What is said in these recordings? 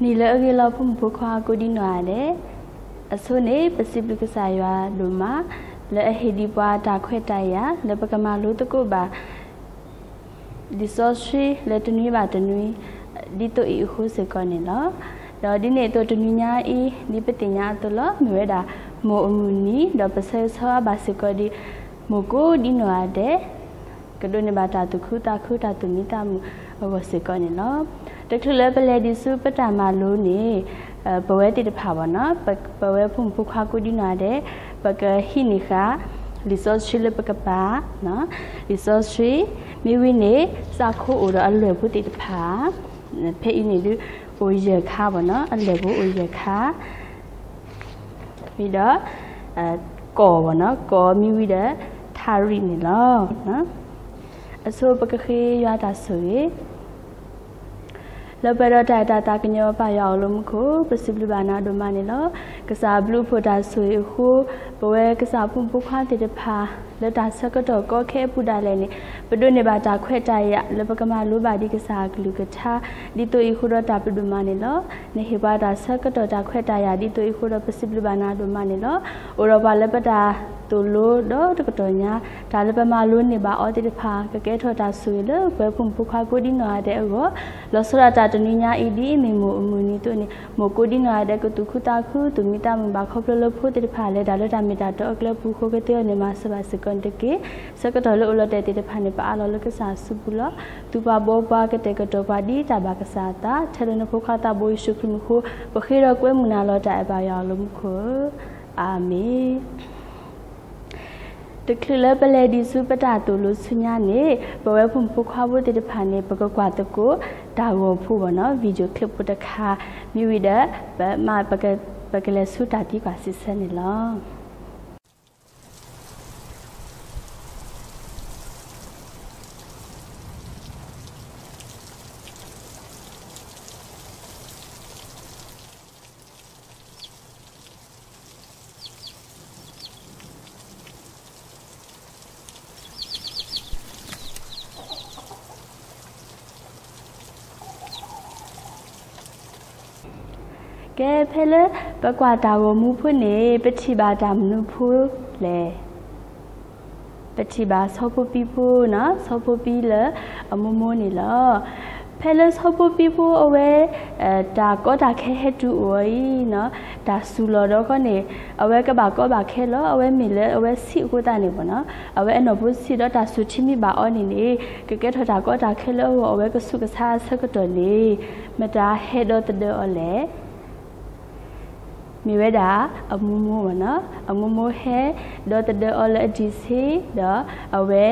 နံၤလၢအဂ့ၤလီၤ ဖိမုၣ်ဖိခွါကိးဒံနီၢ်ဂၤဒဲး, အဆိန့ၣ် ပစံးဘျုးကစၢ်ယွၤဒိၣ်မး လၢအဟ့ၣ်ဒံးပှၤတၢ်ခွဲးတၢ်ယာ် လၢပကမၤလိသကိးဘၣ် လံာ်စီဆှံလၢတနွံဘၣ်တနွံ ဒ်သိးအံၤအဃိစ့ၢ်ကီးန့ၣ်လီၤ. ဒီးဒ်န့ၣ်အသိးတနွံညါအံၤ ဒ်ပသ့ၣ်ညါအသိးလီၤ မ့ၢ်ဝဲဒၣ် မိၢ်အမုၢ်နံၤ ဒီးပဆၢဂ့ၤဆၢဝါဘၣ်စ့ၢ်ကီးဒံး မိၢ်ကိးဒံနီၢ်ဂၤဒဲး ကဒိးန့ၢ်ဘၣ်တၢ်သူၣ်ခုသးခု တၢ်သူၣ်မံသးမုာ်အဂီၢ်စ့ၢ်ကီးန့ၣ်လီၤ. တချုးလၢပလဲၤဒံးဆူပတၢ်မၤလိန့ၣ် ပဝဲသ့ၣ်တဖၣ်ဘၣ်နီၤ ပဝဲဖိမုၣ်ဖိခွါကိးဒံနီၢ်ဂၤဒဲး ပကဟံးန့ၢ်ဃာ် လံာ်စီဆှံလၢပကပာ် လံာ်စီဆှံ မ့ၢ်ဝံၤန့ၣ် စးခိအိၣ်ဒီးအလွဲၢ်ဖိသ့ၣ်တဖၣ် ဖဲအံၤန့ၣ်ဒုး အိၣ်ယဲၢ်ခါဘၣ်နီၤ အလွဲၢ်ဖိအိၣ်ယဲၢ်ခါ ဝံၤဒီး ကီၢ်ဘၣ်နီၤ ကီၢ်မ့ၢ်ဝံၤဒီး ထါရံၣ်န့ၣ်လီၤ. အဆိပကဃ့ယွၤတၢ်ဆိၣ်ဂ့ၤ လၢပှဲၤဒီးတၢ်အဲၣ်တၢ်သးကညီၤပၢ်ယွၤအီၤလၢမူခိၣ် ပစံးဘျုးဘၣ်နၤဒိၣ်မးန့ၣ်လီၤ. ကစၢ်အဘျုးအဖှိၣ်တၢ်ဆိၣ်ဂ့ၤအဃိ ပဝဲကစၢ်ဖိမုၣ်ဖိခွါသ့ၣ်တဖၣ် လၢတၢ်ဆၢကတီၢ်ကီခဲအပူၤဒၣ်လဲာ်န့ၣ် ပဒိးန့ၢ်ဘၣ်တၢ်ခွဲးတၢ်ယာ် လၢပကမၤလိဘၣ်ဒံးကစၢ်အကလုၢ်ကထါ ဒ်သိးအံၤအဃိဒီးတၢ်ဘျုးဒိၣ်မးန့ၣ်လီၤ. နဟ့ၣ်ပှၤတၢ်ဆၢကတီၢ်တၢ်ခွဲးတၢ်ယာ်ဒ်သိးအံၤအဃိဒီး ပစံးဘျုးဘၣ်နၤဒိၣ်မးန့ၣ်လီၤ. အိၣ်ဒီးပှၤလၢပတၢ်သိၣ်လိဒီးတကတီၢ်ညါ တၢ်လၢပမၤလိန့ၢ်ဘၣ်အီၤသ့ၣ်တဖၣ် ကကဲထီၣ်တၢ်ဆိၣ်ဂ့ၤလၢပဝဲဖိမုၣ်ဖိခွါကိးဒံနီၢ်ဂၤဒဲးအဂီၢ် လီၤဆီဒၣ်တၢ်တနွံညါအံၤ ဒ်အမ့ၢ်မိၢ်အမုၢ်နံၤအသိးန့ၣ် မိၢ်ကိးဒံနီၢ်ဂၤဒဲးကသူၣ်ခုသးခု သူၣ်မံသးမုာ်ဘၣ်ခီဖျိလၢဖိသ့ၣ်တဖၣ်လဲၤတၢ်လၢတၢ်မ့ၢ်တၢ်တီအကျဲပူၤအဃိ ကသ့အီၤန့ၣ်မၤစၢၤဘၣ်စ့ၢ်ကီးန့ၣ်တက့ၢ်. ဆၢကတီၢ်လၢအိၣ်လီၤတဲာ်သ့ၣ်တဖၣ်န့ၣ် ပအးလီၤလၢကစၢ်စုပူၤလီၤ. သူပှၤဘှီပှၤကတဲာ်ကတီၤပှၤဒ်တၢ်ဘၣ်ကစၢ်အသး ထဲလၢနဖိခွါသးဘိယ့ၣ်ၡူးခရံာ်မံၤအဃိ ပဃ့ဒီးကွဲမုာ်နၤလီၤတၢ်အဲၣ်ပၢ်ယွၤအီၤလၢမူခိၣ်ဧၢ အၤမ့ၣ်. တချုးလၢပလဲၤဒံးဆူပတၢ်သိၣ်လိဆူညါန့ၣ် ပဝဲဖိမုၣ်ဖိခွါဖိသ့ၣ်တဖၣ်န့ၣ် ပကကွၢ်သကိးတၢ်ဂီၤဖိဘၣ်နီၤ video clip ဖိတခါ မ့ၢ်ဝံၤဒီး ပမၤ ပကလဲၤဆူတၢ်သံကွၢ်စံးဆၢန့ၣ်လီၤ. ကဲ ဖဲလၢပကွၢ်တၢ်ဂီၤမူဖိန့ၣ် ပထံၣ်ဘၣ်တၢ်မနုၤဖိလဲၣ်. ပထံၣ်ဘၣ်ဆီဖိပံဖိနီၤ ဆီဖိပံလၢအမိၢ်မိၢ်န့ၣ်လီၤ. ဖဲလၢဆီဖိပံဖိအဝဲ တၢ်ကီတၢ်ခဲဟဲတုၤအိၣ်အီၤအံၤနီၤ တၢ်စူၤလီၤဒီးခီန့ၣ် အဝဲကဘၣ်ကီဘၣ်ခဲလီၤ. အဝဲမ့ၢ်လၢအဝဲဆံးအဃိသတးန့ၣ်ဘၣ်နီၤ အဝဲအနီၢ်ဖိဆံးဒီးတၢ်စူၤထံမ့ၢ်ဘၣ်အီၤန့ၣ်န့ၣ် ကကဲထီၣ်တၢ်ကီတၢ်ခဲလၢအဂီၢ် အဝဲကဆူးကဆါအဆၢကတီၢ်န့ၣ် မတၤဟဲဒီသဒၢအီၤလဲၣ်. မ့ၢ်ဝဲဒၣ်အမိၢ်မိၢ်ဘၣ်နီၤ အမိၢ်မိၢ်ဟဲဒီသဒၢအီၤလၢအဒံးဆ့ ဒီးအဝဲ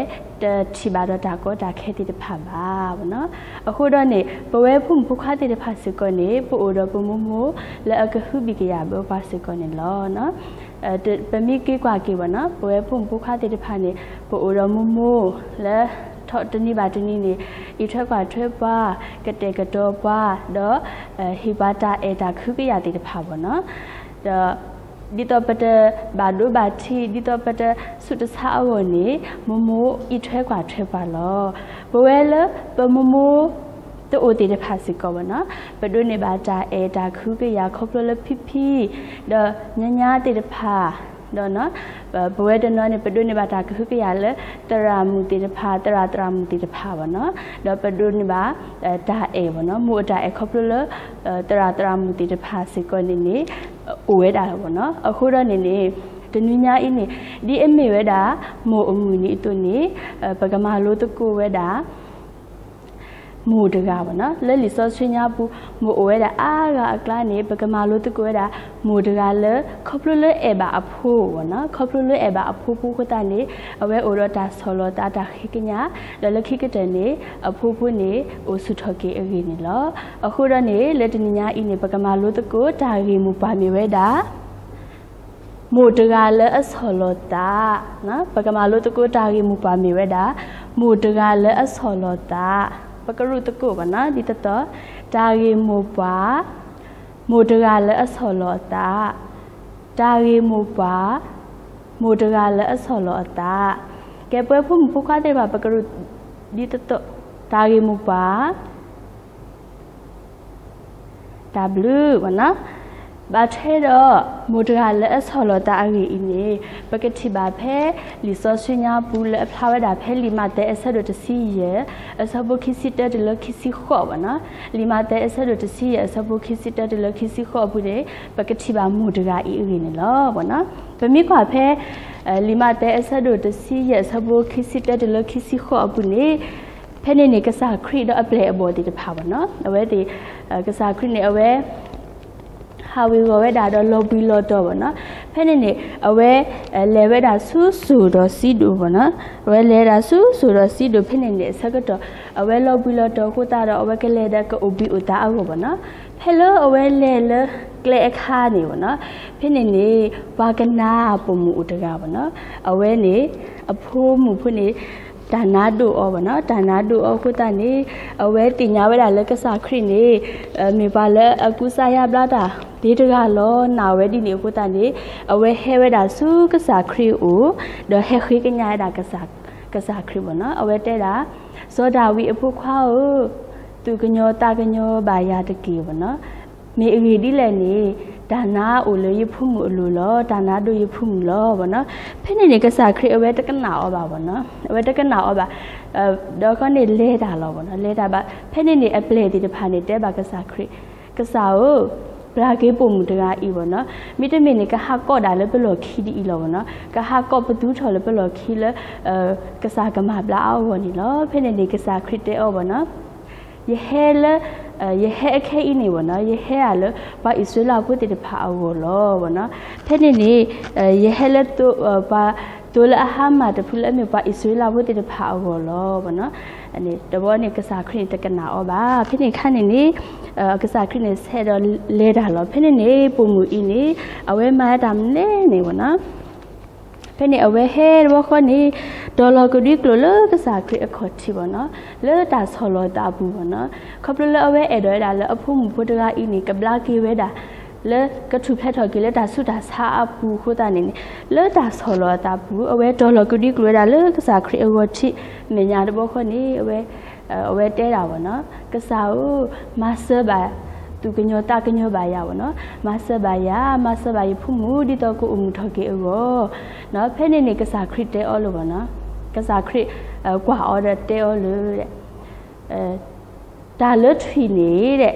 တထံၣ်ဘၣ်ဒီးတၢ်ကီတၢ်ခဲသ့ၣ်တဖၣ်ဘၣ်နီၤ. အဃိဒီးန့ၣ် ပဝဲဖိမုၣ်ဖိခွါသ့ၣ်တဖၣ်စ့ၢ်ကီးန့ၣ် ပအိၣ်ဒီးပမိၢ်မိၢ်လၢအကဟုဘံၣ်ကယာ်ဘၢပှၤစ့ၢ်ကီးန့ၣ်လီၤ. ပမ့ၢ်က့ၤကွၢ်က့ၤဘၣ်နီၤ ပဝဲဖိမုၣ်ဖိခွါသ့ၣ်တဖၣ်န့ၣ် ပအိၣ်ဒီးမိၢ်မိၢ်လၢ ထီၣ်တနံၤဘၣ်တနံၤန့ၣ် အံးထွဲကွၢ်ထွဲပှၤ ကတဲာ်ကတီၤပှၤ ဒီး ဟ့ၣ်ပှၤတၢ်အဲၣ်တၢ်ကဟုကယာ်သ့ၣ်တဖၣ်ဘၣ်နီၤ. ဒီး ဒ်သိးပတဘၣ်ဒိဘၣ်ထံး ဒ်သိးပတဆူးတဆါအဂီၢ်န့ၣ် မိၢ်မိၢ်အံးထွဲကွၢ်ထွဲပှၤလီၤ. ပဝဲလၢပမိၢ်မိၢ်တအိၣ်သ့ၣ်တဖၣ်စ့ၢ်ကီးဘၣ်နီၤ ပဒိးန့ၢ်ဘၣ်တၢ်အဲၣ်တၢ်ကဟုကယာ်ခီဖျိလၢဖံဖံ ဒီးညါညါသ့ၣ်တဖၣ် ဒီး ပဝဲတနီၤန့ၣ် ပဒိးန့ၢ်ဘၣ်တၢ်ကဟုကယာ်လၢ သရၣ်မုၣ်သ့ၣ်တဖၣ် သရၣ်သရၣ်မုၣ်သ့ၣ်တဖၣ်ဘၣ်နီၤ. ဒီးပဒိးန့ၢ်ဘၣ် တၢ်အဲၣ်ဘၣ်နီၤ မိၢ်အတၢ်အဲၣ်ခီဖျိလၢ သရၣ်သရၣ်မုၣ်သ့ၣ်တဖၣ်စ့ၢ်ကီးန့ၣ်န့ၣ် အိၣ်ဝဲဒၣ်ဘၣ်နီၤ. အဃိဒီးန့ၣ်န့ၣ် တနွံညါအံၤန့ၣ် ဒ်အမ့ၢ်ဝဲဒၣ် မိၢ်အမုၢ်နံၤအသိးန့ၣ် ပကမၤလိသကိးဝဲဒၣ် မိၢ်တဂၤဘၣ်နီၤ လၢလံာ်စီဆှံညါပူၤ မိၢ်အိၣ်ဝဲဒၣ်အါဂၤအကျါန့ၣ် ပကမၤလိသကိးဝဲဒၣ် မိၢ်တဂၤလၢ ခီဖျိလၢအဲၣ်ဘၣ်အဖိဘၣ်နီၤ ခီဖျိလၢအဲၣ်ဘၣ်အဖိဖိအဃိသတးန့ၣ် အဝဲအိၣ်ဒီးတၢ်ဆီၣ်လီၤသးတၢ်ဃ့ကညး ဒီးလၢခံကတၢၢ်န့ၣ် အဖိဖိန့ၣ် အိၣ်ဆူၣ်ထီၣ်က့ၤအဂ့ၢ်န့ၣ်လီၤ. အဃိဒီးန့ၣ် လၢတနံၤညါအံၤန့ၣ် ပကမၤလိသကိးတၢ်ဂ့ၢ်မိၢ်ပှၢ်မ့ၢ်ဝဲဒၣ် မိၢ်တဂၤလၢအဆီၣ်လီၤသး, ပကမၤလိသကိးတၢ်ဂ့ၢ်မိၢ်ပှၢ်မ့ၢ်ဝဲဒၣ် မိၢ်တဂၤလၢအဆီၣ်လီၤသး, ပကရူၢ်သကိးဘၣ်နီၤ ဒ်သိးသိး, တၢ်ဂ့ၢ်မိၢ်ပှၢ်, မိၢ်တဂၤလၢအဆီၣ်လီၤသး, တၢ်ဂ့ၢ်မိၢ်ပှၢ်, မိၢ်တဂၤလၢအဆီၣ်လီၤအသး, ကဲပှဲၤဖိမုၣ်ဖိခွါသ့ၣ်တဖၣ် ပကရူၢ်ဒ်သိးသိး, တၢ်ဂ့ၢ်မိၢ်ပှၢ် တၢ်ဘျုးဘၣ်နီၤ. ဘၣ်ထွဲဒီး မိၢ်တဂၤလၢအဆီၣ်လီၤသးအဂ့ၢ်အံၤန့ၣ် ပကထံၣ်ဘၣ်ဖဲ လံာ်စီဆှံညါပူလၢအဖျါဝဲဒၣ်ဖဲလံာ်မးသဲအဆၢဒိၣ်တဆံယဲၢ် အဆၢဖိခံဆံတၢတုၤလၢခံဆံဃိးဘၣ်နီၤ. လံာ်မးသဲအဆၢဒိၣ်တဆံယဲၢ် အဆၢဖိခံဆံတၢတုၤလၢခံဆံဃိးအပူၤန့ၣ် ပကထံၣ်ဘၣ်မိၢ်တဂၤအံၤအဂ့ၢ်န့ၣ်လီၤ. ပမ့ၢ်ကွၢ်ဖဲ လံာ်မးသဲအဆၢဒိၣ်တဆံယဲၢ် အဆၢဖိခံဆံတၢတုၤလၢခံဆံဃိးအပူၤန့ၣ် ဖဲန့ၣ်န့ၣ် ကစၢ်ခရံာ်ဒီးအပျဲၢ်အဘီၣ်သ့ၣ်တဖၣ်ဘၣ်နီၤ အဝဲသ့ၣ် ကစၢ်ခရံာ်န့ၣ် အဝဲ ဟးဝ့ၤဂီၤဝဲဒၣ်ဒီးလီၤဘှံးလီၤတီၤဘၣ်နီၤ. ဖဲန့ၣ်န့ၣ် အဝဲ လဲၤဝဲဒၣ်ဆူစိၤဒီးစံဒိၣ်ဘၣ်နီၤ. အဝဲလဲၤဒၣ်ဆူစိၤဒီးစံဒိၣ် ဖဲန့ၣ်န့ၣ် အဆၢကတီၢ် အဝဲလီၤဘှံးလီၤတီၤအဃိသတးဒီး အဝဲကလဲၤဒီးကအိၣ်ဘှံးအိၣ်သါအဂီၢ်ဘၣ်နီၤ. ဖဲလၢအဝဲလဲၤလၢကျဲအခါန့ၣ်ဘၣ်နီၤ ဖဲန့ၣ်န့ၣ် ပှၤကနၤအပိာ်မုၣ်အိၣ်တဂၤဘၣ်နီၤ. အဝဲန့ၣ် အဖိမုၣ်ဖိန့ၣ် တၢ်နါဒိၣ်အီၤဘၣ်နီၤ. တၢ်နါဒိၣ်အီၤအဃိသတးန့ၣ် အဝဲသ့ၣ်ညါဝဲဒၣ်လၢကစၢ်ခရံာ်န့ၣ် မ့ၢ်ပှၤလၢအကူစါယါဘျါတၢ်သ့တဂၤလီၤ. နာ်ဝဲဒ်န့ၣ်အဃိသတးန့ၣ် အဝဲဟဲဝဲဒၣ်ဆူကစၢ်ခရံာ်အအိၣ် ဒီးဟဲဃ့ကညးဝဲဒၣ် ကစၢ်ခရံာ်ဘၣ်နီၤ. အဝဲတဲဒၣ် စီၤဒၤဝံးအဖိခွါဧၢ, သူၣ်ကညီၤသးကညီၤဘၣ်ယၤတက့ၢ်ဘၣ်နီၤ. မ့ၢ်အဂ့ၢ်ဒ်လဲၣ်န့ၣ် တၢ်နါအိၣ်လၢယဖိမုၣ်အလိၤလီၤ. တၢ်နါဒိၣ်ယဖိမုၣ်လီၤဘၣ်နီၤ. ဖဲန့ၣ်န့ၣ် ကစၢ်ခရံာ်အဝဲတကနၣ်အီၤဘၣ်ဘၣ်နီၤ. အဝဲတကနၣ်အီၤဘၣ် ဒီးဃီန့ၣ်လဲၤတၢ်လီၤဘၣ်နီၤ. လဲၤတၢ်ဘၣ် ဖဲန့ၣ်န့ၣ် အပျဲၢ်သ့ၣ်တဖၣ်န့ၣ် တဲဘၣ်ကစၢ်ခရံာ် ကစၢ်ဧၢ, ပျၢ်က့ၤပိာ်မုၣ်တဂၤအံၤဘၣ်နီၤ. မ့တမ့ၢ်န့ၣ် ကဟးကိးဒၣ်လၢပလီၢ်ခံဒ်အံၤလီၤဘၣ်နီၤ. ကဟးကိးပသူထီၣ်လၢပလီၢ်ခံလၢ ကစၢ်ကမၤဘျါအဂီၢ်န့ၣ်လီၤ. ဖဲန့ၣ်န့ၣ် ကစၢ်ခရံာ်တဲအီၤဘၣ်နီၤ ယဟဲလၢ ယဟဲအခဲအံၤန့ၣ်ဘၣ်နီၤ ယဟဲအလၢ ပှၤအံၣ်စရ့လးဖိသ့ၣ်တဖၣ်အဂီၢ်လီၤဘၣ်နီၤ. ဖဲန့ၣ်န့ၣ် ယဟဲလၢ ပှၤသိလၢအဟါမၢ်တဖုလၢအမ့ၢ်ပှၤအံၣ်စရ့လးဖိသ့ၣ်တဖၣ်အဂီၢ်လီၤဘၣ်နီၤ. တဘျီန့ၣ် ကစၢ်ခရံာ်န့ၣ်တကနၣ်အီၤဘၣ်. ဖဲန့ၣ်အခါန့ၣ်န့ၣ် ကစၢ်ခရံာ်န့ၣ်ဆဲးဒီးလဲၤတၢ်လီၤ. ဖဲန့ၣ်န့ၣ် ပိာ်မုၣ်အံၤန့ၣ် အဝဲမၤတၢ်မနုၤလဲၣ်န့ၣ်ဘၣ်နီၤ ဖဲန့ၣ်အဝဲဟဲတဘျီဃီန့ၣ် တီၤလီၤကဒွံကျိာ်လၢကစၢ်ခရံာ်အခီၣ်ထံးဘၣ်နီၤ, လၢတၢ်ဆီၣ်လီၤသးအပူၤဘၣ်နီၤ. ခီဖျိလၢအဝဲအဲၣ်ဒိးဝဲဒၣ်လၢအဖိမုၣ်ဖိတဂၤအံၤန့ၣ် ကဘျါက့ၤဝဲဒၣ် လၢကထူၣ်ဖျဲးထီၣ်က့ၤလၢတၢ်ဆူးတၢ်ဆါအပူၤအဃိသတးန့ၣ်န့ၣ် လၢတၢ်ဆီၣ်လီၤအသးပူၤ အဝဲတီၤလီၤကဒွံကျိာ်ဝဲဒၣ်လၢကစၢ်ခရံာ်အဂီၢ်ထံး မဲာ်ညါတဘျီဃီန့ၣ် အဝဲ အဝဲတဲဒၣ်ဘၣ်နီၤ, ကစၢ်ဧၢ, မၤစၢၤဘၣ် သူၣ်ကညီၤသးကညီၤဘၣ်ယၤဘၣ်နီၤ, မၤစၢၤဘၣ်ယၤ, မၤစၢၤဘၣ်ယဖိမုၣ် ဒ်သိးကအိၣ်မုာ်ထီၣ်က့ၤအဂီၢ်. ဖဲန့ၣ်န့ၣ် ကစၢ်ခရံာ်တဲအီၤလၢၤဘၣ်နီၤ, ကစၢ်ခရံာ် ကွၢ်အီၤဒီးတဲအီၤလၢ တၢ်လၢထွံၣ်န့ၣ်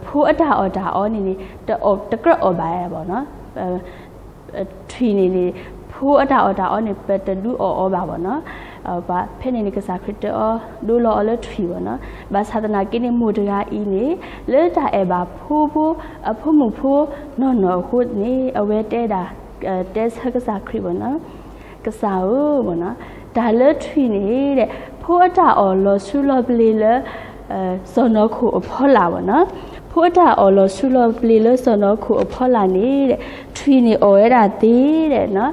ဖိအတၢ်အီၣ်တၢ်အီန့ၣ်န့ၣ် တကြၢးအီၣ်ဘၣ်ဘၣ်နီၤ. ထွံၣ်န့ၣ်န့ၣ် ဖိအတၢ်အီၣ်တၢ်အီန့ၣ် ပတဒုးအီၣ်အီၤဘၣ်ဘၣ်နီၤ. ဖဲန့ၣ်န့ၣ် ကစၢ်ခရံာ်တဲအီၤ ဒိလီၤအီၤလၢထွံၣ်ဘၣ်နီၤ. ဘၣ်ဆၣ်သနာ်က့န့ၣ် မိၢ်တဂၤအံၤန့ၣ် လၢတၢ်အဲၣ်ဘၣ်ဖိဖိ အဖိမုၣ်ဖိနီၢ်နီၢ်အဃိန့ၣ် အဝဲတဲဒၣ် တဲဆၢကစၢ်ခရံာ်ဘၣ်နီၤ, ကစၢ်ဧၢ, တၢ်လၢထွံၣ်န့ၣ် ဖိအတၢ်အီၣ်လီၤဆူလီၤပျ့ၤလၢ စီၢ်နီၤခိၣ်အဖီလာ်ဘၣ်နီၤ, ဖိအတၢ်အီၣ်လီၤဆူလီၤပျ့ၤလၢစီၢ်နီၤခိၣ်အဖီလာ်န့ၣ် ထွံၣ်န့ၣ်အီၣ်ဝဲဒၣ်သ့,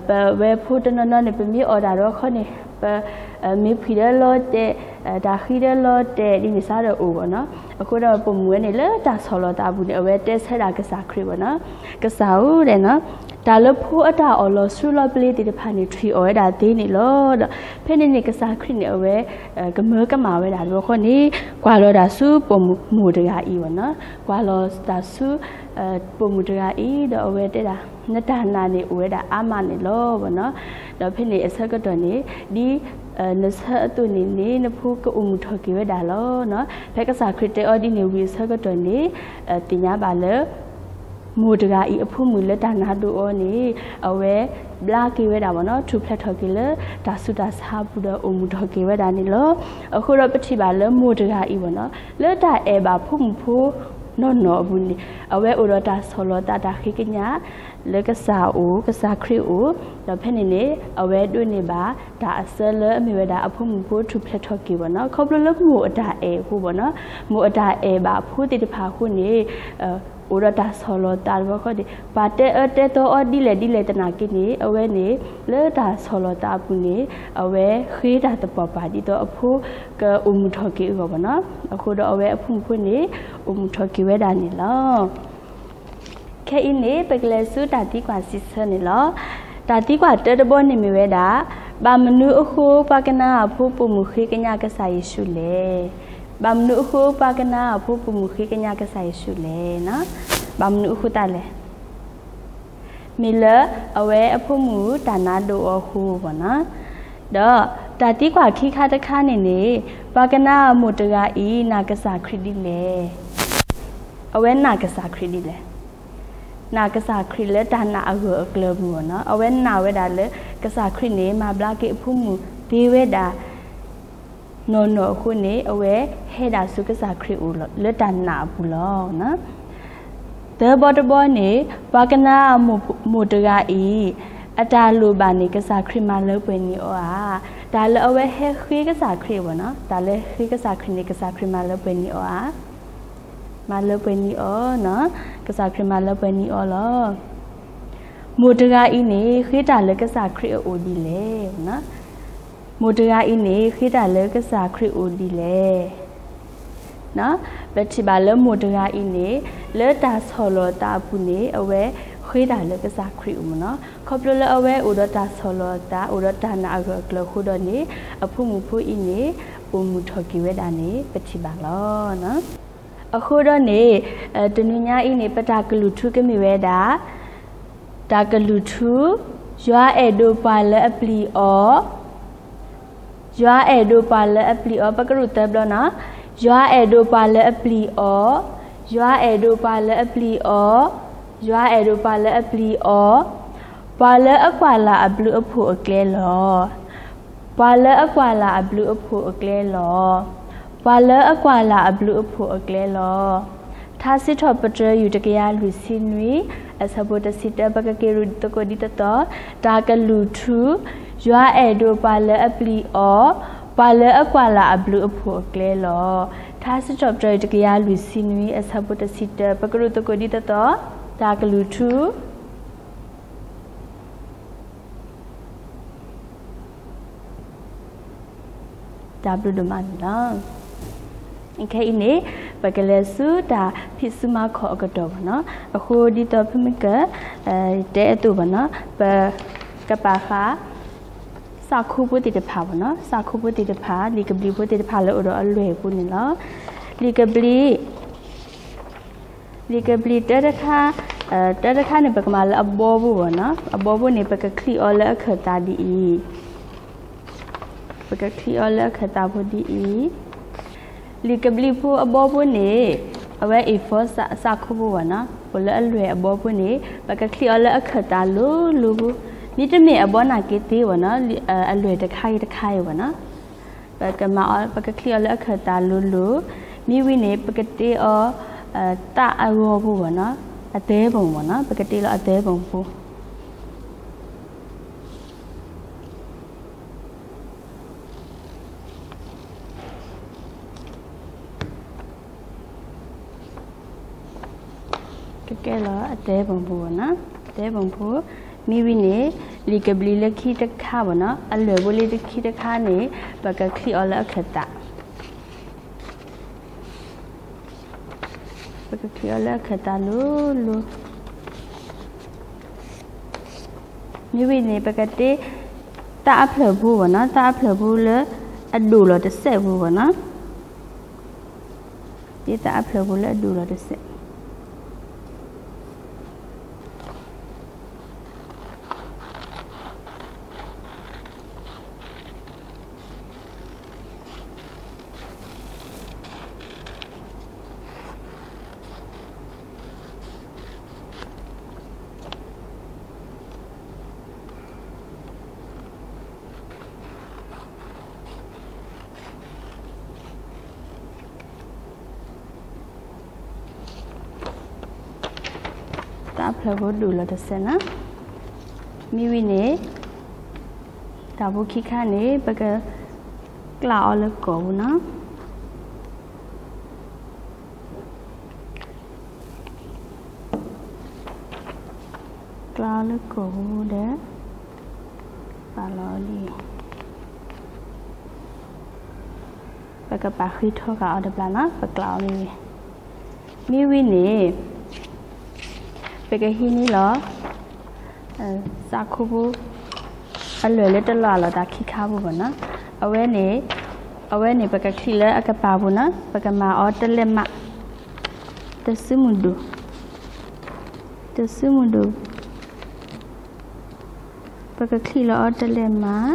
ပဝဲဖိတနီၤနီၤန့ၣ် ပမ့ၢ်အီၣ်တၢ်ဒီးခီန့ၣ် ပ မ့ၢ်ဖှံဒီးလီၤတဲာ်, တၢ်ဃံဒီးလီၤတဲာ် ဒ်န့ၣ်စ့ၢ်ဒီးအိၣ်ဘၣ်နီၤ. အဃိဒီးပိာ်မုၣ်ဝဲန့ၣ် လၢတၢ်ဆီၣ်လီၤသးအပူၤန့ၣ် အဝဲတဲဆၢဒၣ်ကစၢ်ခရံာ်ဘၣ်နီၤ, ကစၢ်ဧၢ, တၢ်လၢဖိအတၢ်အီၣ်လီၤဆူလီၤပျ့ၤသ့ၣ်တဖၣ်န့ၣ် ထွံၣ်အီၣ်ဝဲဒၣ်သ့န့ၣ်လီၤ. ဒီးဖဲန့ၣ်န့ၣ် ကစၢ်ခရံာ်န့ၣ် အဝဲ ကမၢကမၣ်ဝဲဒၣ်တဘျီဃီန့ၣ် ကွၢ်လီၤတၢ်ဆူပိာ်မုၣ်မိၢ်တဂၤအံၤဘၣ်နီၤ, ကွၢ်လီၤတၢ်ဆူ ပိာ်မုၣ်တဂၤအံၤ ဒီးအဝဲတဲဒၣ် နတၢ်နာ်န့ၣ် အိၣ်ဝဲဒၣ်အါမးန့ၣ်လီၤဘၣ်နီၤ. ဒီးဖဲန့ၣ်အဆၢကတီၢ်န့ၣ် ဒ်နဆၢအသိးန့ၣ်န့ၣ် နဖိကအိၣ်မုာ်ထီၣ်က့ၤဝဲဒၣ်လီၤ. ဖဲကစၢ်ခရံာ်တဲအီၤဒ်န့ၣ်ဝံၤအဆၢကတီၢ်န့ၣ် သ့ၣ်ညါဘၣ်လၢ မိၢ်တဂၤအံၤအဖိမုၣ်လၢတၢ်နါဒိၣ်အီၤန့ၣ် အဝဲဘျါက့ၤဝဲဒၣ်ဘၣ်နီၤ, ထူၣ်ဖျဲးထီၣ်က့ၤလၢတၢ်ဆူးတၢ်ဆါအပူၤဒီး အိၣ်မုာ်ထီၣ်က့ၤဝဲဒၣ်န့ၣ်လီၤ. အဃိဒီးပထံၣ်ဘၣ်လၢမိၢ်တဂၤအံၤဘၣ်နီၤ, လၢတၢ်အဲၣ်ဘၣ်ဖိမုၣ်ဖိနီၢ်နီၢ်အပူၤန့ၣ် အဝဲအိၣ်ဒီးတၢ်ဆီၣ်လီၤသးတၢ်ဃ့ကညး လၢကစၢ်အအိၣ် ကစၢ်ခရံာ်အအိၣ်, ဒီးဖဲန့ၣ်န့ၣ် အဝဲဒိးန့ၢ်ဘၣ်တၢ်အစၢလၢအမ့ၢ်ဝဲဒၣ်အဖိမုၣ်ဖိထူၣ်ဖျဲးထီၣ်က့ၤဘၣ်နီၤ, ခီဖျိလၢမိၢ်အတၢ်အဲၣ်အဃိဘၣ်နီၤ, မိၢ်အတၢ်အဲၣ်ဘၣ်အဖိသ့ၣ်တဖၣ်အဃိန့ၣ် အိၣ်ဒီးတၢ်ဆီၣ်လီၤသးတဘျီဃီန့ၣ် ပှၤတဲအၢတဲသီအီၤဒ်လဲၣ်ဒ်လဲၣ်သနာ်က့န့ၣ် အဝဲန့ၣ် လၢတၢ်ဆီၣ်လီၤသးအပူၤန့ၣ် အဝဲဃ့တၢ်သပှၢ်ပှၢ်ဒ်သိးအဖိကအိၣ်မုာ်ထီၣ်က့ၤအဂီၢ်ဘၣ်နီၤ, အဃိဒီးအဝဲအဖိမုၣ်ဖိန့ၣ် အိၣ်မုာ်ထီၣ်က့ၤဝဲဒၣ်န့ၣ်လီၤ. ခဲအံၤန့ၣ် ပကလဲၤဆူတၢ်သံကွၢ်စံးဆၢန့ၣ်လီၤ. တၢ်သံကွၢ်တၢတဘီန့ၣ်မ့ၢ်ဝဲဒၣ်, ဘၣ်မနုၤအဃိ ပှၤကနၤအၣ်ဖိပိာ်မုၣ်ဃ့ကညးကစၢ်ယ့ၣ်ၡူးလဲၣ်. ဘၣ်မနုၤအဃိပှၤကနၤအဖိပိာ်မုၣ်ဃ့ကညးကစၢ်ယ့ၣ်ၡူးလဲၣ်. ဘၣ်မနုၤအဃိသတးလဲၣ်. မ့ၢ်လၢအဝဲအဖိမုၣ်တၢ်နါဒိၣ်အီၤအဃိဘၣ်နီၤ. ဒီးတၢ်သံကွၢ်ခံခါတခါန့ၣ်န့ၣ်, ပှၤကနၤအမိၢ်တဂၤအံၤနာ်ကစၢ်ခရံာ်ဒ်လဲၣ်. အဝဲနာ်ကစၢ်ခရံာ်ဒ်လဲၣ်. နာ်ကစၢ်ခရံာ်လၢတၢ်နာ်အဂၢၢ်အကျၢၤပူၤဘၣ်နီၤ. အဝဲနာ်ဝဲဒၣ်လၢ ကစၢ်ခရံာ်န့ၣ် မၤဘျါက့ၤအဖိမုၣ်သ့ဝဲဒၣ် နီၢ်နီၢ်အဃိန့ၣ် အဝဲဟဲဒၣ်ဆူကစၢ်ခရံာ်အအိၣ်လီၤ လၢတၢ်နာ်အပူၤလီၤ. သၢဘီတဘီန့ၣ်, ပှၤကနၤအမိၢ်တဂၤအံၤ အတၢ်လိၣ်ဘၣ်န့ၣ် ကစၢ်ခရံာ်မၤလၢပှဲၤန့ၢ်အီၤဧါ. တၢ်လၢအဝဲဟဲဃ့ကစၢ်ခရံာ်ဘၣ်နီၤ, တၢ်လၢဟဲဃ့ကစၢ်ခရံာ်န့ၣ် ကစၢ်ခရံာ်မၤလၢပှဲၤန့ၢ်အီၤဧါ. မၤလၢပှဲၤန့ၢ်အီၤ, ကစၢ်ခရံာ်မၤလၢပှဲၤန့ၢ်အီၤလီၤ. မိၢ်တဂၤအံၤန့ၣ် ဃ့တၢ်လၢကစၢ်ခရံာ်အအိၣ်ဒ်လဲၣ်. မိၢ်တဂၤအံၤန့ၣ် ဃ့တၢ်လၢကစၢ်ခရံာ်အအိၣ်ဒ်လဲၣ်. ပထံၣ်ဘၣ်လၢမိၢ်တဂၤအံၤန့ၣ် လၢတၢ်ဆီၣ်လီၤသးအပူၤန့ၣ် အဝဲဃ့တၢ်လၢကစၢ်ခရံာ်အအိၣ်မၢ်နီၤ. ခီဖျိလၢအဝဲအိၣ်ဒီးတၢ်ဆီၣ်လီၤသး အိၣ်ဒီးတၢ်နာ်အဂၢၢ်အကျၢၤအဃိဒီးန့ၣ် အဖိမုၣ်ဖိအံၤန့ၣ် ပိာ်မုၣ်ထီၣ်က့ၤဝဲဒၣ်န့ၣ် ပထံၣ်ဘၣ်လီၤ. အဃိဒီးန့ၣ် တနံၤညါအံၤန့ၣ် ပတၢ်ကလုၢ်ထူကမ့ၢ်ဝဲဒၣ် တၢ်ကလုၢ်ထူ, ယွၤအဲၣ်ဒိးပှၤလၢအပျံၤအီၤ, ယွၤအဲၣ်ဒိးပှၤလၢအပျံၤအီၤ, ပကရူၢ်သၢဘျီနီၤ. ယွၤအဲၣ်ဒိးပှၤလၢအပျံၤအီၤ, ယွၤအဲၣ်ဒိးပှၤလၢအပျံၤအီၤ, ယွၤအဲၣ်ဒိးပှၤလၢအပျံၤအီၤ, ပှၤလၢအကွၢ်လၢ်အဘျုးအဖှိၣ်အကျဲလီၤ. ပှၤလၢအကွၢ်လၢ်အဘျုးအဖှိၣ်အကျဲလီၤ. ပှၤလၢအကွၢ်လၢ်အဘျုးအဖှိၣ်အကျဲလီၤ. ထါစံးထီၣ်ပတြၢၤယူၢ်တကယၤလွံၢ်ဆံနွံ အဆၢဖိတဆံတၢ ပကက့ၤရူၢ်သကိးဒ်သိးသိး, တၢ်ကလုၢ်ထူ, ယွၤအဲၣ်ဒိးပှၤလၢအပျံၤအီၤ, ပှၤလၢအကွၢ်လၢ်အဘျုးအဖှိၣ်အကျဲလီၤ. ထါစံးထီၣ်ပတြၢၤယူၢ်တကယၤလွံၢ်ဆံနွံ အဆၢဖိတဆံတၢ ပကရူၢ်သကိးဒ်သိးသိး, တၢ်ကလုၢ်ထူ တၢ်ဘျုးဒိၣ်မးန့ၣ်လီၤ. ခဲအံၤန့ၣ် ပကလဲၤဆူတၢ်ဖံးစုမၤခီၣ်အကတီၢ်ဘၣ်နီၤ. အဃိဒ်သိးဖုမုၢ်က တဲအသိးဘၣ်နီၤ, ပကပာ်ဃာ် စးခိဖိသ့ၣ်တဖၣ်ဘၣ်နီၤ, စးခိဖိသ့ၣ်တဖၣ် လံာ်ကဘျံးဖိသ့ၣ်တဖၣ်လၢအိၣ်ဒီးအလွဲၢ်အပူၤန့ၣ်လီၤ. လံာ်ကဘျံး လံာ်ကဘျံးတၢတခါ, တၢတခါန့ၣ် ပကမၤလၢအဘီဘိဘၣ်နီၤ. အဘီဘိန့ၣ် ပကချံးအီၤလၢအခၢၣ်သးဒ်အံၤ, ပကချံးအီၤလၢအခၢၣ်သးဖိဒ်အံၤ. လံာ်ကဘျံးဖိအဘီဘိန့ၣ် အဝဲ A four စးခိဖိဘၣ်နီၤ, အိၣ်လၢအလွဲၢ်အဘီဘိန့ၣ် ပကချံးအီၤလၢအခၢၣ်သးလိၤလိၤဖိ, မ့တမ့ၢ်အဘီန့ၣ်က့ၤသ့ဘၣ်နီၤ, အလွဲၢ်တခါအံၤတခါအံၤဘၣ်နီၤ. ပကမၤအီၤ ပကချံးအီၤလၢအခၢၣ်သးလိၤလိၤ, မ့ၢ်ဝံၤန့ၣ် ပကတ့အီၤ သးအဂီၤဖိဘၣ်နီၤ, အသဲဘိၣ်ဘၣ်နီၤ, ပကတ့လီၤအသဲဘိၣ်ဖိ ကကဲလီၤအသဲဘိၣ်ဖိဘၣ်နီၤ, အသဲဘိၣ်ဖိ, မ့ၢ်ဝံၤန့ၣ် လံာ်ကဘျံးလၢခံတခါဘၣ်နီၤ, အလွဲၢ်ဖိလၢခံတခါန့ၣ် ပကချံးအီၤလၢအခၢၣ်သး ပကချံးအီၤလၢအခၢၣ်သးလိၤလိၤ, မ့ၢ်ဝံၤန့ၣ် ပကတ့ သးအဖျၢၣ်ဖိဘၣ်နီၤ, သးအဖျၢၣ်ဖိလၢအဒိၣ်လီၤတစဲးဖိဘၣ်နီၤ, တ့သးအဖျၢၣ်ဖိလၢအဒိၣ်လီၤတစဲး သးအဖျၢၣ်ဖိဒိၣ်လီၤတစဲးနီၤ, မ့ၢ်ဝံၤန့ၣ် တၢ်ဖိခံခါန့ၣ် ပကကျးအီၤလၢကီၢ်ပူၤနီၤ, ကျးအီၤလၢကီၢ်ပူၤဒီး ပာ်လီၤအီၤဒ်အံၤ, ပကပာ်ဃံထီဃာ်အီၤတဘျီနီၤ, ပကျးအီၤမ့ၢ်ဝံၤ, မ့ၢ်ဝံၤန့ၣ် ပကဟံးန့ၢ်လီၤ စးခိဖိ အလွဲၢ်လၢတလီၤအလီၢ်သးခံခါဖိဘၣ်နီၤ, အဝဲန့ၣ် အဝဲန့ၣ် ပကချံးလၢအကပၤပူၤနီၤ, ပကမၤအီၤတလဲၢ်မး, တစုမုၢ်ဒိၣ်, တစုမုၢ်ဒိၣ်, ပကချံးလီၤအီၤတလဲၢ်မး,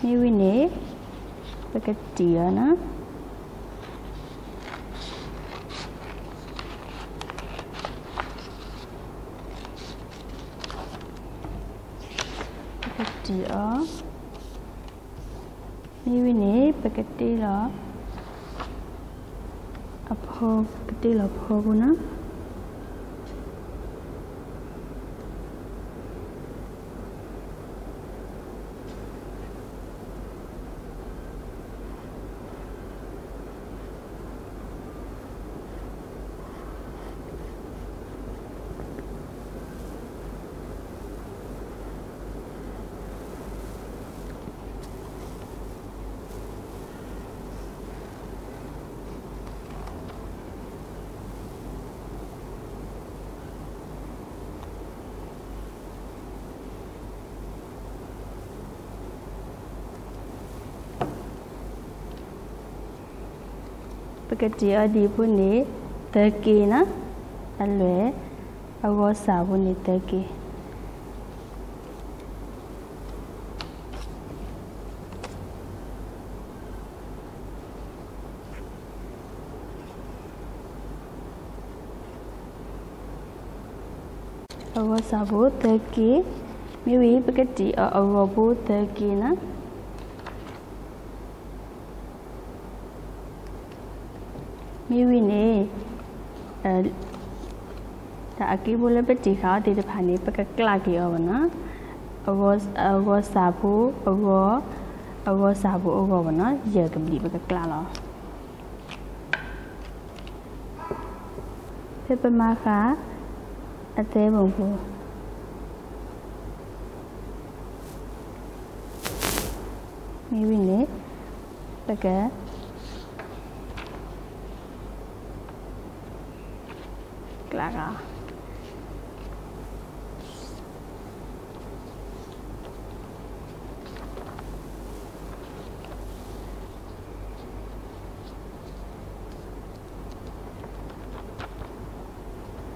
မ့ၢ်ဝံၤန့ၣ် ပကတံၢ်အီၤနီၤ. ပကတံၢ်အီၤ, မ့ၢ်ဝံၤန့ၣ် ပကတ့လီၤ, အဖီ, ကတ့လီၤဖီပူၤနီၤ. ပကတံၢ်အီၤဒ်အံၤအဃိန့ၣ် သၢက့နီၤ, အလွဲၢ်, အဂီၤစၢ်ဖိန့ၣ်သၢက့. အဂီၤစၢ်ဖိသၢက့, မ့ၢ်ဝံၤ ပကတံၢ်အီၤအဂီၤဖိသၢက့နီၤ. မ့ၢ်ဝံၤန့ၣ် တၢ်အက့ဖိလၢပတံၢ်ဃာ်အီၤသ့ၣ်တဖၣ်န့ၣ် ပကကျးက့ၤအီၤဘၣ်နီၤ. အဂီၤစၢ်ဖိအဂီၤ, အဂီၤစၢ်ဖိအဂီၤဘၣ်နီၤ, ယဲၢ်ကဘျံးပကကျးလီၤ. ဖဲပမၤဃာ်အသဲဘိၣ်ပူၤ, မ့ၢ်ဝံၤန့ၣ် ပက ကျးဃာ်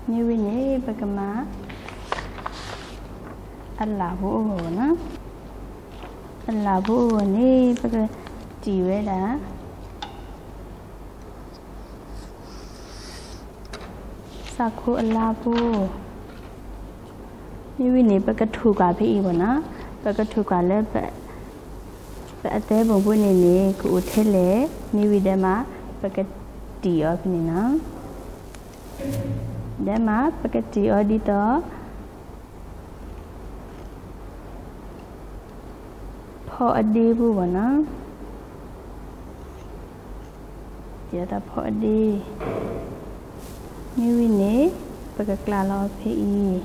မ့ၢ်ဝံၤန့ၣ် ပကမၤ အလၣ်ဖိအဂီၢ်နီၤ. အလၣ်ဖိအဂီၢ်န့ၣ် ပကတံၢ်ဝဲဒၣ် စးခိအလါဖိ, မ့ၢ်ဝံၤန့ၣ် ပကထူၣ်ကွၢ်ဖဲအံၤဘၣ်နီၤ. ပကထူၣ်ကွၢ်လၢ ပအသဲဘိၣ်ဖိန့ၣ်န့ၣ် ကအိၣ်ထဲလဲၣ်, မ့ၢ်ဝံၤဒီးမး ပကတံၢ်အီၤဖဲန့ၣ်နီၤ. ဒီးမး ပကတံၢ်အီၤဒ်သိး ဖီအဒ့ဖိဘၣ်နီၤ. ယသးဖီအဒ့, မ့ၢ်ဝံၤန့ၣ် ပကကျးလီၤဖဲအံၤ,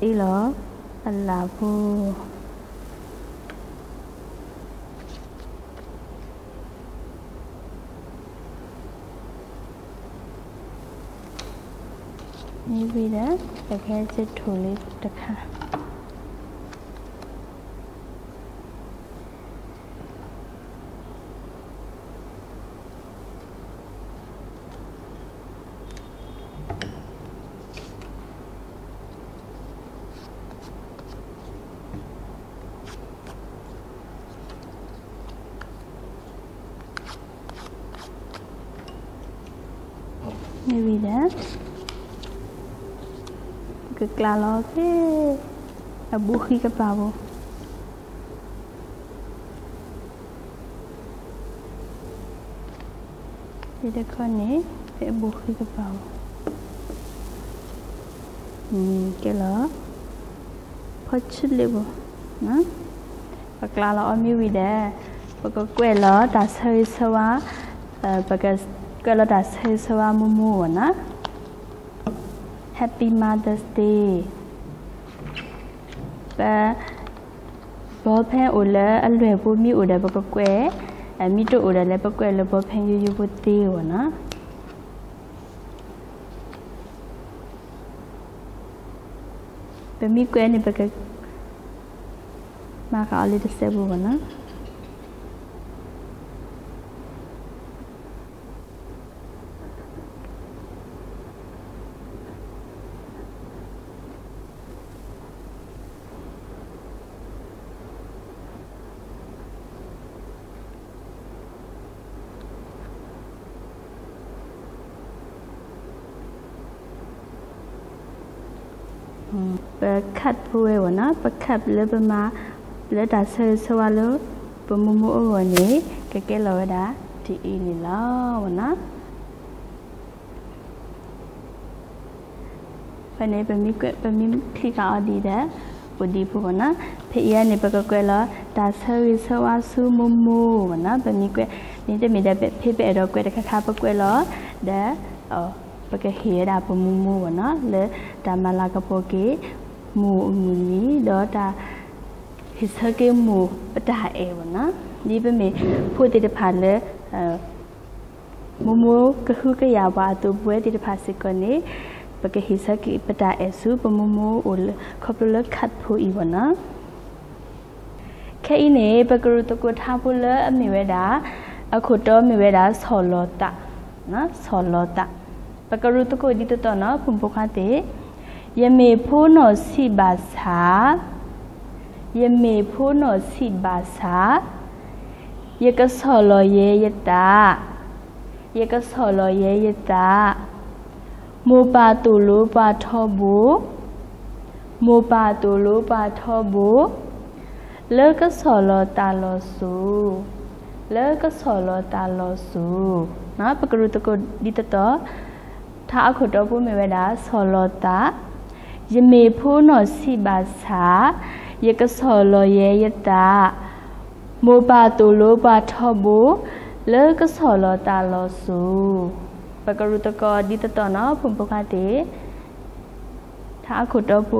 အ့ၣ်လီၤ အလၣ်ဖိ မ့ၢ်ဝံၤဒီး ပကဟဲစ့ထူၣ်လံတခါ. မ့ၢ်ဝံၤဒီး ပကကျးလီၤဖဲ အဘိဃံကပၤဖိ ယတခီန့ၣ် ဖဲအဘိဃံကပၤဖိ ကဲလီၤ ဖီဆံလ့ၣ်ဖိ ပကျးလီၤအီၤမ့ၢ်ဝံၤဒီး ပကကွဲးလီၤတၢ်ဆၢဂ့ၤဆၢဝါ, ပကကွဲးလီၤတၢ်ဆၢဂ့ၤဆၢဝါမူမူဘၣ်နီၤ. Happy Mother's Day. ပ ဘီဖဲအိၣ်လၢအလွဲၢ်ဖိမ့ၢ်အိၣ်ဒီး ပကကွဲး, မ့ၢ်တအိၣ်ဒီးလၢပကွဲးလၢဘီဖဲယိယိဖိသ့ဘၣ်နီၤ. ပမ့ၢ်ကွဲးန့ၣ် ပက မၤဃာ်အီၤလၢတစဲးပူၤမ့ၢ်နီၤ. ပ cut ဖိဝဲမ့ၢ်နီၤ, ပ cut လၢပမၤ လၢတၢ်ဆၢဂ့ၤဆၢဝါလၢ ပမိၢ်မိၢ်အဂီၢ်န့ၣ် ကကဲလီၤဝဲဒၣ်ဒ်အံၤန့ၣ်လီၤမ့ၢ်နီၤ. ဖဲန့ၣ် ပမ့ၢ်ကွဲး ပမ့ၢ်ချံကၤအီၤဒ်ဒီး အိၣ်ဒ်ဖိမ့ၢ်နီၤ, ဖဲအံၤန့ၣ် ပကကွဲးလီၤ တၢ်ဆၢဂ့ၤဆၢဝါဆူမိၢ်မိၢ်မ့ၢ်နီၤ, ပမ့ၢ်ကွဲး မ့တမ့ၢ်ဒီးဖဲပအဲၣ်ဒိးကွဲးတခါခါ ပကွဲးလီၤ ဒီး ပကဟ့ၣ်ဝဲဒၣ်ပမိၢ်မိၢ်မ့ၢ်နီၤ, လၢတၢ်မၤလၤကပီၤက့ၤ မိၢ်အမုၢ်နံၤ ဒီးတၢ် ဟ့ၣ်ဆၢက့ၤမိၢ်ပတၢ်အဲၣ်မ့ၢ်နီၤ, ဒ်ပမ့ၢ်ဖိသ့ၣ်တဖၣ်လၢ မိၢ်မိၢ်ကဟုကယာ်ပှၤအသိး ပဝဲသ့ၣ်တဖၣ်စ့ၢ်ကီးန့ၣ် ပကဟ့ၣ်ဆၢက့ၤပတၢ်အဲၣ်ဆူ ပမိၢ်မိၢ်အိၣ်လၢ ခီဖျိလၢ cut ဖိအံၤမ့ၢ်နီၤ. ခဲအံၤန့ၣ် ပကရူၢ်သကိးထါဖိလၢအမ့ၢ်ဝဲဒၣ် အခိၣ်တီမ့ၢ်ဝဲဒၣ် ဆီၣ်လီၤသး, ဆီၣ်လီၤသး, ပကရူၢ်သကိးဒ်သိးသိးနီၤ ဖိမုၣ်ဖိခွါသ့ၣ်, ယမ့ၢ်ဖိနီၢ်ဆံးဘၣ်ဆၣ် ယမ့ၢ်ဖိနီၢ်ဆံးဘၣ်ဆၣ်, ယကဆီၣ်လီၤယဲယသး, ယကဆီၣ်လီၤယဲယသး, မိၢ်ပၢ်သိၣ်လိပှၤထီဘိ, မိၢ်ပၢ်သိၣ်လိပှၤထီဘိ, လၢကဆီၣ်လီၤသးလီၤစိၤ, လၢကဆီၣ်လီၤသးလီၤစိၤ, ပကရူၢ်သကိးဒ်သိးသိး, ထါအခိၣ်တီဖိမ့ၢ်ဝဲဒၣ် ဆီၣ်လီၤသး, ယမ့ၢ်ဖိနီၢ်ဆံးဘၣ်ဆၣ်, ယကဆီၣ်လီၤယဲယသး, မိၢ်ပၢ်သိၣ်လိပှၤထီဘိ, လၢကဆီၣ်လီၤသးလီၤစိၤ, ပကရူၢ်သကိးဒ်သိးသိးနီၤ ဖိမုၣ်ဖိခွါသ့ၣ်, ထါအခိၣ်တီဖိ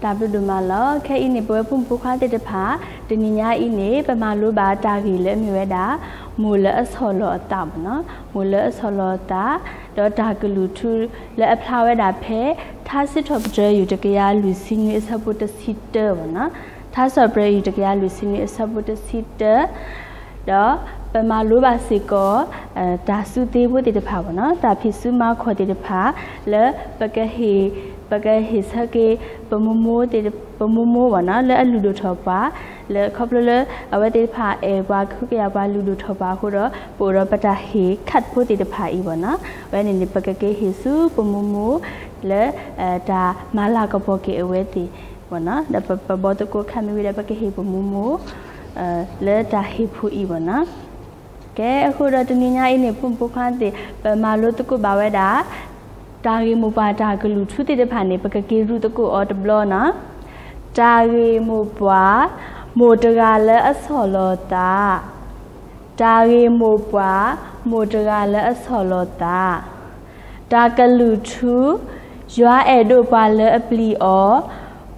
တၢ်ဘျုးဒိၣ်မးလီၤ. ခဲအံၤန့ၣ် ပဝဲဖိမုၣ်ဖိခွါသ့ၣ်တဖၣ် တနံၤညါအံၤန့ၣ် ပမၤလိဘၣ်တၢ်ဂ့ၢ်လၢအမ့ၢ်ဝဲဒၣ် မိၢ်လၢအဆီၣ်လီၤအသးမ့ၢ်နီၤ, မိၢ်လၢအဆီၣ်လီၤအသး, ဒီးတၢ်ကလုၢ်ထူလၢအဖျါဝဲဒၣ်ဖဲ ထါစံးထီၣ်ပတြၢၤ ယူၢ်တကယၤလွံၢ်ဆံနွံအဆၢဖိတဆံတၢမ့ၢ်နီၤ, ထါစံးထီၣ်ပတြၢၤ ယူၢ်တကယၤလွံၢ်ဆံနွံအဆၢဖိတဆံတၢ ဒီးပမၤလိဘၣ်စ့ၢ်ကီး တၢ်စုသ့ဖိသ့ၣ်တဖၣ်မ့ၢ်နီၤ, တၢ်ဖံးစုမၤခီၣ်သ့ၣ်တဖၣ် လၢ ပကဟ့ၣ်ဆၢက့ၤ ပမိၢ်မိၢ်သ့ၣ်, ပမိၢ်မိၢ်မ့ၢ်နီၤ လၢအလုၢ်ဒိၣ်ထီၣ်ပှၤ, လၢခီဖျိလၢအဝဲသ့ၣ်တဖၣ်အဲၣ်ပှၤ ကဟုကယာ်ပှၤလုၢ်ဒိၣ်ထီၣ်ပှၤအဃိဒီး ပအိၣ်ဒီးပတၢ်ဟ့ၣ် card ဖိသ့ၣ်တဖၣ်အံၤမ့ၢ်နီၤ, အဝဲန့ၣ်န့ၣ် ပကက့ၤဟ့ၣ်ဆူပမိၢ်မိၢ် လၢ တၢ်မၤလၤကပီၤက့ၤအဝဲသ့ၣ်မ့ၢ်နီၤ, ဒီးပဘီသကိးခါမ့ၢ်ဝံၤဒီး ပကဟ့ၣ်ပမိၢ်မိၢ် လၢတၢ်ဟ့ၣ်ဖိအံၤမ့ၢ်နီၤ. ကဲ အဃိဒီးတနံၤညါအံၤန့ၣ် ဖိမုၣ်ဖိခွါသ့ၣ် ပမၤလိသကိးဘၣ်ဝဲဒၣ် တၢ်ဂ့ၢ်မိၢ်ပှၢ်တၢ်ကလုၢ်ထူသ့ၣ်တဖၣ်န့ၣ် ပကက့ၤရူၢ်သကိးအီၤတဘျီနီၤ. တၢ်ဂ့ၢ်မိၢ်ပှၢ် မိၢ်တဂၤလၢအဆီၣ်လီၤသး, တၢ်ဂ့ၢ်မိၢ်ပှၢ် မိၢ်တဂၤလၢအဆီၣ်လီၤသး, တၢ်ကလုၢ်ထူ ယွၤအဲၣ်ဒိးပှၤလၢအပျံၤအီၤ,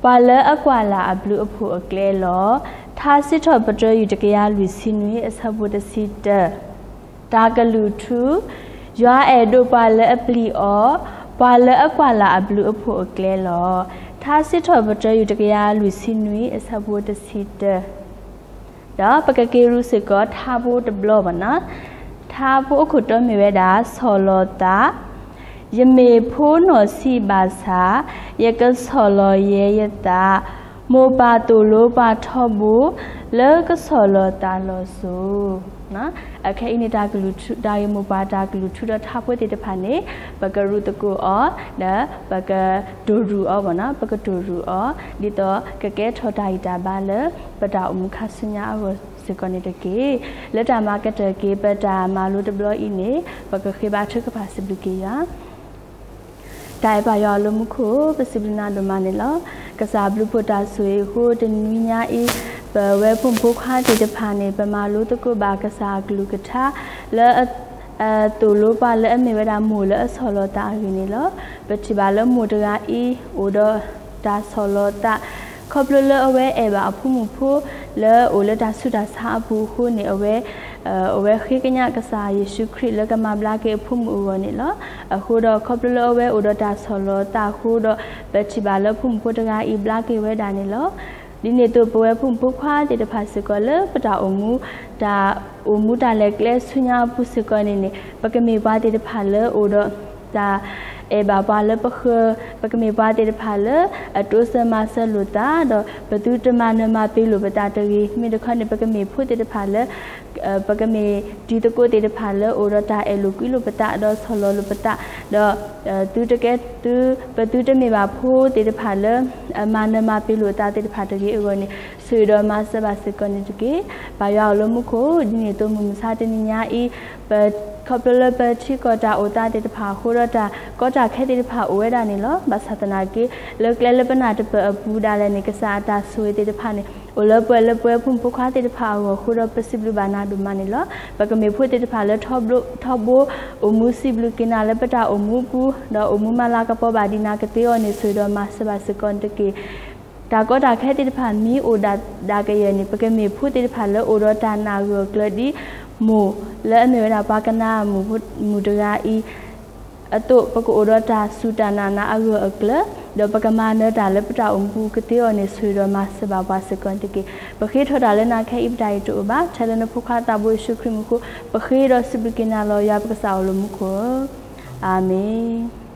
ပှၤလၢအကွၢ်လၢ်အဘျုးအဖှိၣ်အကျဲလီၤ. ထါစံးထီၣ်ပတြၢၤ ယူၢ်တကယၤလွံၢ်ဆံနွံ အဆၢဖိတဆံတၢ, တၢ်ကလုၢ်ထူ ယွၤအဲၣ်ဒိးပှၤလၢအပျံၤအီၤ, ပှၤလၢအကွၢ်လၢ်အဘျုးအဖှိၣ်အကျဲလီၤ. ထါစံးထီၣ်ပတြၢၤ ယူၢ်တကယၤလွံၢ်ဆံနွံ အဆၢဖိတဆံတၢ ဒီးပကက့ၤရူၢ်စ့ၢ်ကီးထါဖိတဘျီမ့ၢ်နီၤ. ထါဖိအခိၣ်တီမ့ၢ်ဝဲဒၣ် ဆီၣ်လီၤသး, ယမ့ၢ်ဖိနီၢ်ဆံးဘၣ်ဆၣ်, ယကဆီၣ်လီၤယဲယသး, မိၢ်ပၢ်သိၣ်လိပှၤထီဘိ, လၢကဆီၣ်လီၤသးလီၤစိၤ. အခဲအံၤန့ၣ် တၢ်ဂ့ၢ်မိၢ်ပှၢ်တၢ်ကလုၢ်ထူဒီးထါဖိသ့ၣ်တဖၣ်န့ၣ် ပကရူၢ်သကိးအီၤ ဒီးပကတိၢ်ရူၢ်အီၤမ့ၢ်နီၤ, ပကတိၢ်ရူၢ်အီၤ ဒ်သိးကကဲထီၣ်တၢ်ဂံၢ်တၢ်ဘါလၢ ပတၢ်အိၣ်မူခါဆူညါအဂီၢ်စ့ၢ်ကီးန့ၣ်တက့ၢ်. လၢတၢ်မၤကတၢၢ်က့ၤ ပတၢ်မၤလိတဘျီအံၤန့ၣ် ပကဃ့ဘါထုကဖၣ်စံးဘျုးက့ၤယွၤ တၢ်အဲၣ်ပၢ်ယွၤလၢမူခိၣ် ပစံးဘျုးနၤဒိၣ်မးန့ၣ်လီၤ. ကစၢ်အဘျုးဖှိၣ်တၢ်ဆိၣ်ဂ့ၤအဃိ တနွံညါအံၤ ပဝဲဖိမုၣ်ဖိခွါသ့ၣ်တဖၣ်န့ၣ် ပမၤလိသကိးဘၣ်ကစၢ်အကလုၢ်ကထါ လၢ အသိၣ်လိပှၤလၢအမ့ၢ်ဝဲဒၣ်မိၢ်လၢအဆီၣ်လီၤသးအဂ့ၢ်န့ၣ်လီၤ. ပထံၣ်ဘၣ်လၢမိၢ်တဂၤအံၤ အိၣ်ဒီးတၢ်ဆီၣ်လီၤသး ခီဖျိလၢအဝဲအဲၣ်ဘၣ်အဖိမုၣ်ဖိ လၢအအိၣ်လၢတၢ်ဆူးတၢ်ဆါအပူၤအဃိန့ၣ် အဝဲ အဝဲဃ့ကညးကစၢ်ယ့ၣ်ၡူးခရံာ်လၢကမၤဘျါက့ၤအဖိမုၣ်အဂီၢ်န့ၣ်လီၤ. အဃိဒီးခီဖျိလၢအဝဲအိၣ်ဒီးတၢ်ဆီၣ်လီၤသးအဃိဒီး ပထံၣ်ဘၣ်လၢဖိမုၣ်ဖိတဂၤအံၤဘျါက့ၤဝဲဒၣ်န့ၣ်လီၤ. ဒ်န့ၣ်အသိး ပဝဲဖိမုၣ်ဖိခွါသ့ၣ်တဖၣ်စ့ၢ်ကီးလၢပတၢ်အိၣ်မူ တၢ်အိၣ်မူတၢ်လဲၤကျဲဆူညါအပူၤစ့ၢ်ကီးန့ၣ်န့ၣ် ပကမ့ၢ်ပှၤသ့ၣ်တဖၣ်လၢအိၣ်ဒီး တၢ်အဲၣ်ဘၣ်ပှၤလၢပဃၢၤ, ပကမ့ၢ်ပှၤသ့ၣ်တဖၣ်လၢ အတိစၢၤမၤစၢၤလိာ်သး ဒီးပသုတမၤနၢၤမၤပှဲၤလိာ်ပသးတဂ့ၤ. မ့ၢ်တခီန့ၣ် ပကမ့ၢ်ဖိသ့ၣ်တဖၣ်လၢ ပကမ့ၢ်တံၤသကိးသ့ၣ်တဖၣ်လၢအိၣ်ဒီးတၢ်အဲၣ်လိာ်ကွံလိာ်ပသး ဒီးဆီၣ်လီၤလိာ်ပသး, ဒီး သုတကဲသု, ပသုတမ့ၢ်ဘၣ်ဖိသ့ၣ်တဖၣ်လၢ အမၤနၢၤမၤပှဲၤလိာ်အသးသ့ၣ်တဖၣ်တဂ့ၤအဂီၢ်န့ၣ် ဆိၣ်ဂ့ၤဒီးမၤစၢၤဘၣ်စ့ၢ်ကီးန့ၣ်တက့ၢ်. ပၢ်ယွၤအိၣ်လၢမူခိၣ်, ဒ်န့ၣ်အသိးမုၢ်မဆါတနံၤညါအံၤ ပ ခီဖျိလၢပထံကီၢ်တၢ်အိၣ်သးသ့ၣ်တဖၣ်အဃိဒီး တၢ်ကီတၢ်ခဲသ့ၣ်တဖၣ်အိၣ်ဝဲဒၣ်န့ၣ်လီၤ. ဘၣ်ဆၣ်သနာ်က့ လၢကျဲလၢပနၢ်တပၢၢ်အပူၤဒၣ်လဲာ်န့ၣ် ကစၢ်အတၢ်ဆိၣ်ဂ့ၤသ့ၣ်တဖၣ်န့ၣ် အိၣ်လၢပှဲၤလၢပှဲၤဖိမုၣ်ဖိခွါသ့ၣ်တဖၣ်အဂီၢ်အဃိဒီး ပစံးဘျုးဘၣ်နၤဒိၣ်မးန့ၣ်လီၤ. ပကမ့ၢ်ဖိသ့ၣ်တဖၣ်လၢ ထီဘိ အိၣ်မူစံးဘျုးက့ၤနၤလၢပတၢ်အိၣ်မူအပူၤ, ဒီးအိၣ်မူမၤလၤကပီၤဘၣ်ဒံးနၤကသ့အဂီၢ်န့ၣ် ဆိၣ်ဂ့ၤဒီးမၤစၢၤဘၣ်စ့ၢ်ကီးန့ၣ်တက့ၢ်. တၢ်ကီတၢ်ခဲသ့ၣ်တဖၣ်မ့ၢ်အိၣ်ဒၣ်ကယဲၢ်န့ၣ် ပကမ့ၢ်ဖိသ့ၣ်တဖၣ်လၢအိၣ်ဒီးတၢ်နာ်အဂၢၢ်အကျၢၤဒ် မိၢ်လၢအမ့ၢ်ဝဲဒၣ်ပှၤကနၤအမုၣ်တဂၤအံၤ အသိး ပကအိၣ်ဒီးတၢ်စူၢ်တၢ်နာ်နၤအဂၢၢ်အကျၢၤ, ဒီးပကမၤနၢၤတၢ်လၢပတၢ်အိၣ်မူပူၤကသ့အဂီၢ်န့ၣ် ဆိၣ်ဂ့ၤဒီးမၤစၢၤဘၣ်ပှၤစ့ၢ်ကီးန့ၣ်တက့ၢ်. ပဃ့ထီၣ်တၢ်လၢနၤခဲအံၤပတၢ်အံၤတအိၣ်ဘၣ်, ထဲလၢနဖိခွါသးဘိယ့ၣ်ၡူးခရံာ်မံၤအဃိ ပဃ့ဒီးစံးဘျုးက့ၤနၤလီၤ. ယွၤပကစၢ်အိၣ်လၢမူခိၣ်ဧၢ, အၤမ့ၣ်.